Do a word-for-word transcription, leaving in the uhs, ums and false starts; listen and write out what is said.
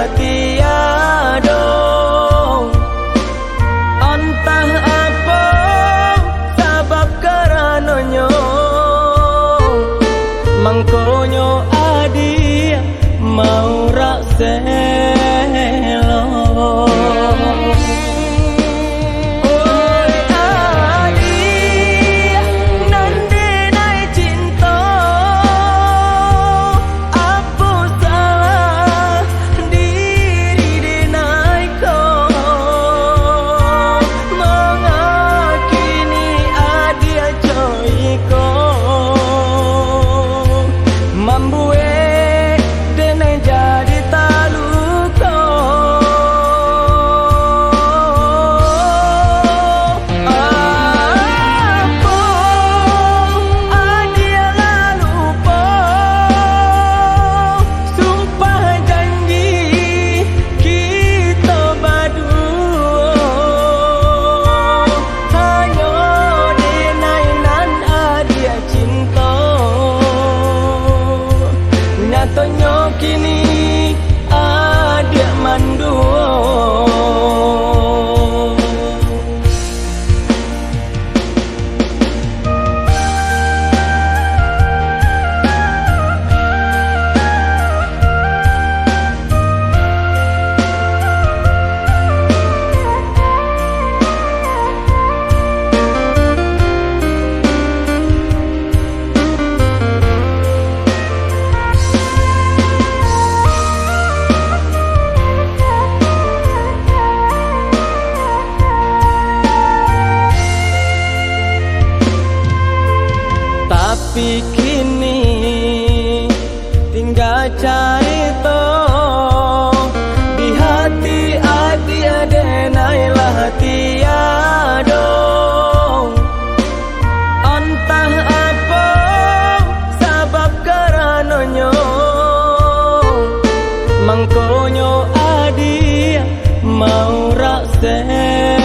Tiado, antah apo sabab karanonyo, mangkonyo adiak maurak selo. Oi adiak nan denai cinto, apo salah diri denai ko, mangakini adiak co iko, mambuek denai jadi taluko. Apo adiak lah lupo sumpah janji kito baduo? Hanyo denai nan adiak cinto, nyatonyo kini adiak manduo. Tapi kini tingga carito, di hati adiak denai lah tiado. Antah apo sabab karanonyo, mangkonyo adiak maurak se-